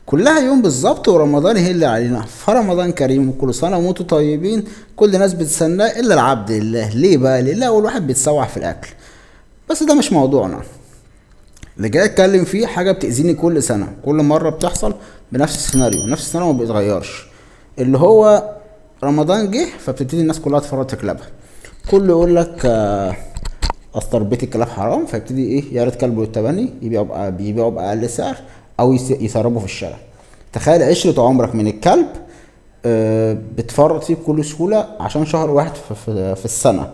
كلها يوم بالظبط ورمضان هي اللي علينا. فرمضان كريم وكل سنة وانتم طيبين. كل الناس بتستناه الا العبد لله. ليه بقى؟ لله اول واحد بيتسوح في الاكل، بس ده مش موضوعنا. اللي جاي اتكلم فيه حاجة بتاذيني كل سنة، كل مرة بتحصل بنفس السيناريو، نفس السيناريو ما بيتغيرش، اللي هو رمضان جه فبتبتدي الناس كلها تفرط في كلابها. كله يقول لك اصل تربيه الكلاب حرام، فيبتدي ايه، يعرض كلبه للتبني، بيبيعه باقل سعر او يسربه في الشارع. تخيل عشرة عمرك من الكلب بتفرط فيه بكل سهولة عشان شهر واحد في السنة،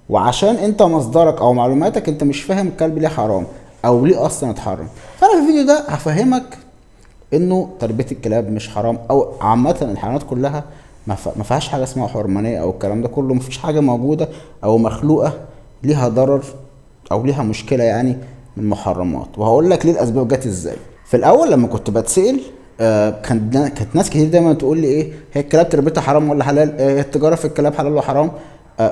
وعشان انت مصدرك او معلوماتك انت مش فاهم الكلب ليه حرام او ليه اصلا اتحرم. فانا في الفيديو ده هفهمك انه تربية الكلاب مش حرام، او عامة الحيوانات كلها ما فيهاش حاجة اسمها حرمانية او الكلام ده كله. مفيش حاجة موجودة او مخلوقة ليها ضرر او ليها مشكلة يعني من محرمات، وهقول لك ليه الاسباب جت ازاي. في الاول لما كنت بتسأل كانت ناس كتير دايما تقول لي ايه هي الكلاب تربيتها حرام ولا حلال، التجارة في الكلاب حلال ولا حرام.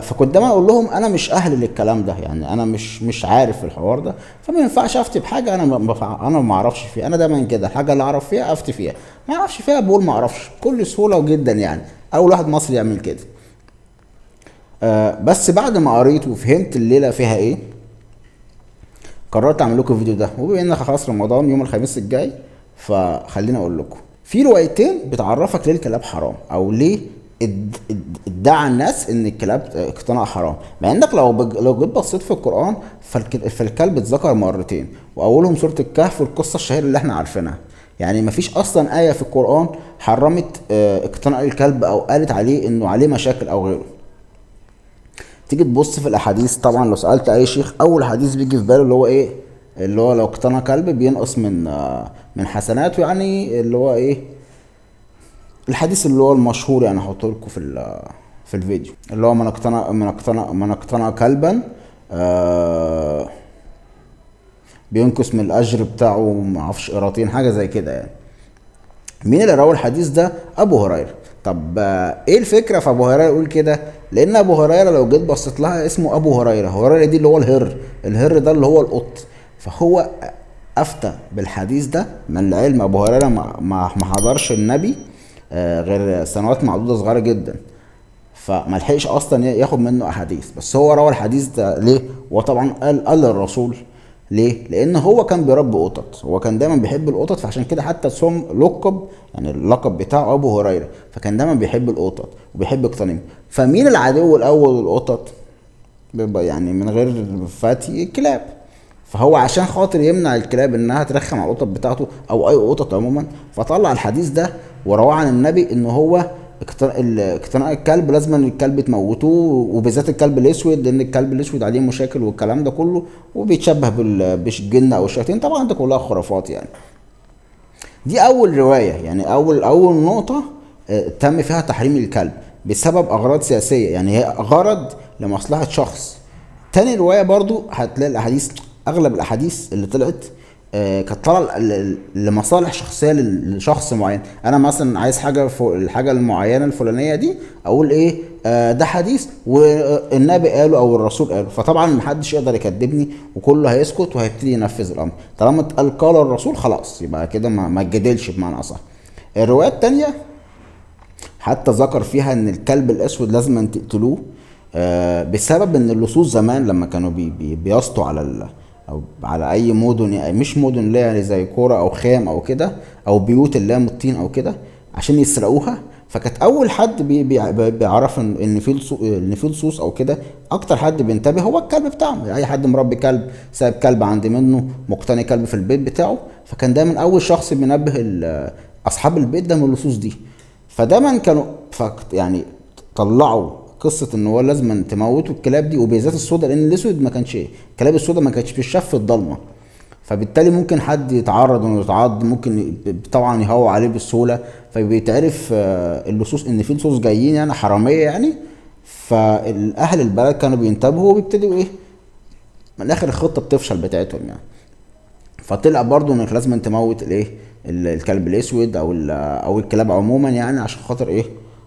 فكنت دايما اقول لهم انا مش اهل للكلام ده، يعني انا مش عارف الحوار ده، فما ينفعش افتي بحاجة انا ما اعرفش فيها. انا دايما كده الحاجة اللي اعرف فيها افتي فيها، ما اعرفش فيها بقول ما اعرفش بكل سهولة وجدا، يعني اول واحد مصري يعمل كده. بس بعد ما قريت وفهمت الليلة فيها ايه قررت اعمل لكم الفيديو ده، وبما ان خلاص رمضان يوم الخميس الجاي فخليني اقول لكم في روايتين بتعرفك ليه الكلاب حرام او ليه ادعى الناس ان الكلاب اقتناع حرام. مع انك لو جيت بصيت في القران فالكلب اتذكر مرتين، واولهم سورة الكهف والقصه الشهيرة اللي احنا عارفينها. يعني مفيش اصلا ايه في القران حرمت اقتناء الكلب او قالت عليه انه عليه مشاكل او غيره. تيجي تبص في الاحاديث، طبعا لو سالت اي شيخ اول حديث بيجي في باله اللي هو ايه، اللي هو لو اقتنى كلب بينقص من حسناته، يعني اللي هو ايه الحديث اللي هو المشهور، يعني هحطه لكم في الفيديو، اللي هو من اقتنى كلبا بينقص من الاجر بتاعه ما اعرفش قراطين حاجة زي كده. يعني مين اللي روى الحديث ده؟ ابو هريرة. طب ايه الفكرة في ابو هريرة يقول كده؟ لان ابو هريرة لو جيت بصيت لها اسمه ابو هريرة، هريرة دي اللي هو الهر، الهر ده اللي هو القط، فهو افتى بالحديث ده. من العلم ابو هريرة ما حضرش النبي غير سنوات معدودة صغيرة جدا، فما لحقش اصلا ياخد منه احاديث، بس هو روى الحديث ده ليه؟ وطبعا قال للرسول ليه؟ لان هو كان بيربي قطط، هو كان دايما بيحب القطط، فعشان كده حتى سم لقب، يعني اللقب بتاعه ابو هريرة، فكان دايما بيحب القطط وبيحب اقتناهم. فمين العدو الاول للقطط؟ بيبقى يعني من غير فاتي الكلاب. فهو عشان خاطر يمنع الكلاب انها ترخم على القطط بتاعته او اي قطط عموما، فطلع الحديث ده ورواه عن النبي ان هو اقتناء الكلب لازم الكلب تموتوه، وبالذات الكلب الاسود، لان الكلب الاسود عليه مشاكل والكلام ده كله، وبيتشبه بالجن او الشياطين. طبعا ده كلها خرافات يعني. دي اول رواية، يعني اول نقطة تم فيها تحريم الكلب بسبب اغراض سياسية، يعني هي غرض لمصلحة شخص. تاني رواية برضو هتلاقي الاحاديث، اغلب الاحاديث اللي طلعت كانت طالعه لمصالح شخصية لشخص معين. انا مثلا عايز حاجة الحاجة المعينة الفلانية دي، اقول ايه ده حديث والنبي قاله او الرسول قاله، فطبعا محدش يقدر يكذبني وكله هيسكت وهيبتدي ينفذ الامر. طالما اتقال قال الرسول خلاص يبقى كده ما تجادلش بمعنى اصح. الرواية الثانية حتى ذكر فيها ان الكلب الاسود لازم تقتلوه بسبب ان اللصوص زمان لما كانوا بيسطوا على او على اي مدن، يعني مش مدن لا يعني زي كورة او خام او كده، او بيوت اللي هي من الطين او كده، عشان يسرقوها. فكانت اول حد بيعرف ان في لصوص او كده، اكتر حد بينتبه هو الكلب بتاعه. يعني اي حد مربي كلب، سايب كلب عند منه، مقتني كلب في البيت بتاعه، فكان دايما اول شخص بينبه اصحاب البيت ده من اللصوص دي. فدايما كانوا يعني طلعوا قصة ان هو لازم تموتوا الكلاب دي، وبالذات السوداء، لان الاسود ما كانش، الكلاب السوداء ما كانتش بتشاف في الضلمة، فبالتالي ممكن حد يتعرض انه يتعض، ممكن طبعا يهوى عليه بسهولة، فبيتعرف اللصوص ان في لصوص جايين يعني حرامية يعني. فالاهل البلد كانوا بينتبهوا وبيبتدوا ايه من الاخر الخطة بتفشل بتاعتهم يعني. فطلع برضو انك لازم تموت الايه الكلب الاسود او الكلاب عموما يعني، عشان خاطر ايه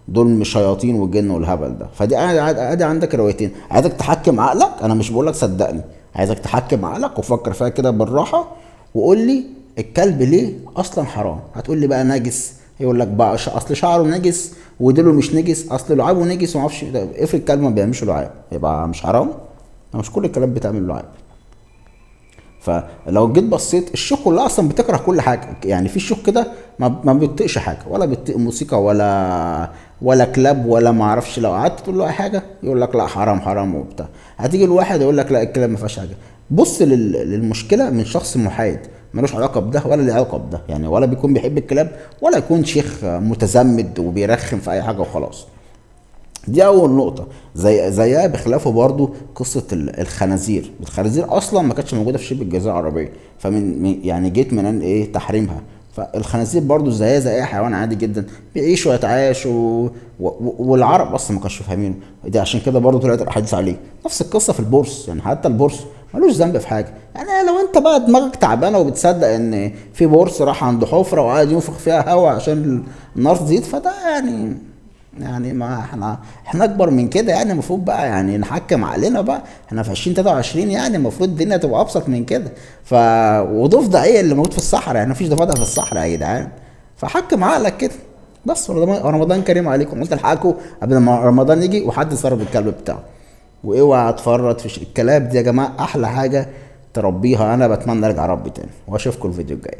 دول مش شياطين والجن والهبل ده. فدي ادي عندك روايتين. عايزك تحكم عقلك، انا مش بقول لك صدقني، عايزك تحكم عقلك وفكر فيها كده بالراحة وقول لي الكلب ليه اصلا حرام؟ هتقول لي بقى نجس، يقول لك بقى اصل شعره نجس وديله مش نجس، اصل لعابه نجس وما اعرفش. افرض الكلب ما بيعملش لعاب، يبقى مش حرام؟ مش كل الكلاب بتعمل لعاب. فلو جيت بصيت الشيوخ كلها اصلا بتكره كل حاجة، يعني في شيوخ كده ما بيطيقش حاجة، ولا بيطيق موسيقى ولا كلاب ولا ما اعرفش. لو قعدت تقول له اي حاجة يقول لك لا حرام حرام وبتاع. هتيجي الواحد يقول لك لا الكلاب ما فيهاش حاجة. بص للمشكلة من شخص محايد ملوش علاقة بده ولا له علاقة بده، يعني ولا بيكون بيحب الكلاب ولا يكون شيخ متزمد وبيرخم في اي حاجة وخلاص. دي اول نقطة. زيها بخلافه برضو قصة الخنازير. الخنازير اصلا ما كانتش موجودة في شبه الجزيرة العربية، فمن يعني جيت من ايه تحريمها. فالخنازير برضو زيها زي اي حيوان عادي جدا، بيعيشوا ويتعايشوا، والعرب اصلا ما كانوش فاهمينه دي، عشان كده برضو طلعت الاحاديث عليه. نفس القصة في البورس، يعني حتى البورس ملوش ذنب في حاجة. يعني لو انت بقى دماغك تعبانة وبتصدق ان في بورس راح عند حفره وقعد ينفخ فيها هواء عشان النار تزيد، فده يعني ما احنا اكبر من كده، يعني المفروض بقى يعني نحكم عقلنا بقى. احنا في 2023، يعني المفروض الدنيا تبقى ابسط من كده. وضفدع ايه اللي موجود في الصحراء؟ يعني مفيش ضفادع في الصحراء يا جدعان، فحكم عقلك كده بس. رمضان كريم عليكم. قلت الحقكم قبل ما رمضان يجي وحد يصرف الكلب بتاعه، واوعى تفرط في الكلاب دي يا جماعة، احلى حاجة تربيها. انا بتمنى ارجع اربي تاني، واشوفكم الفيديو الجاي.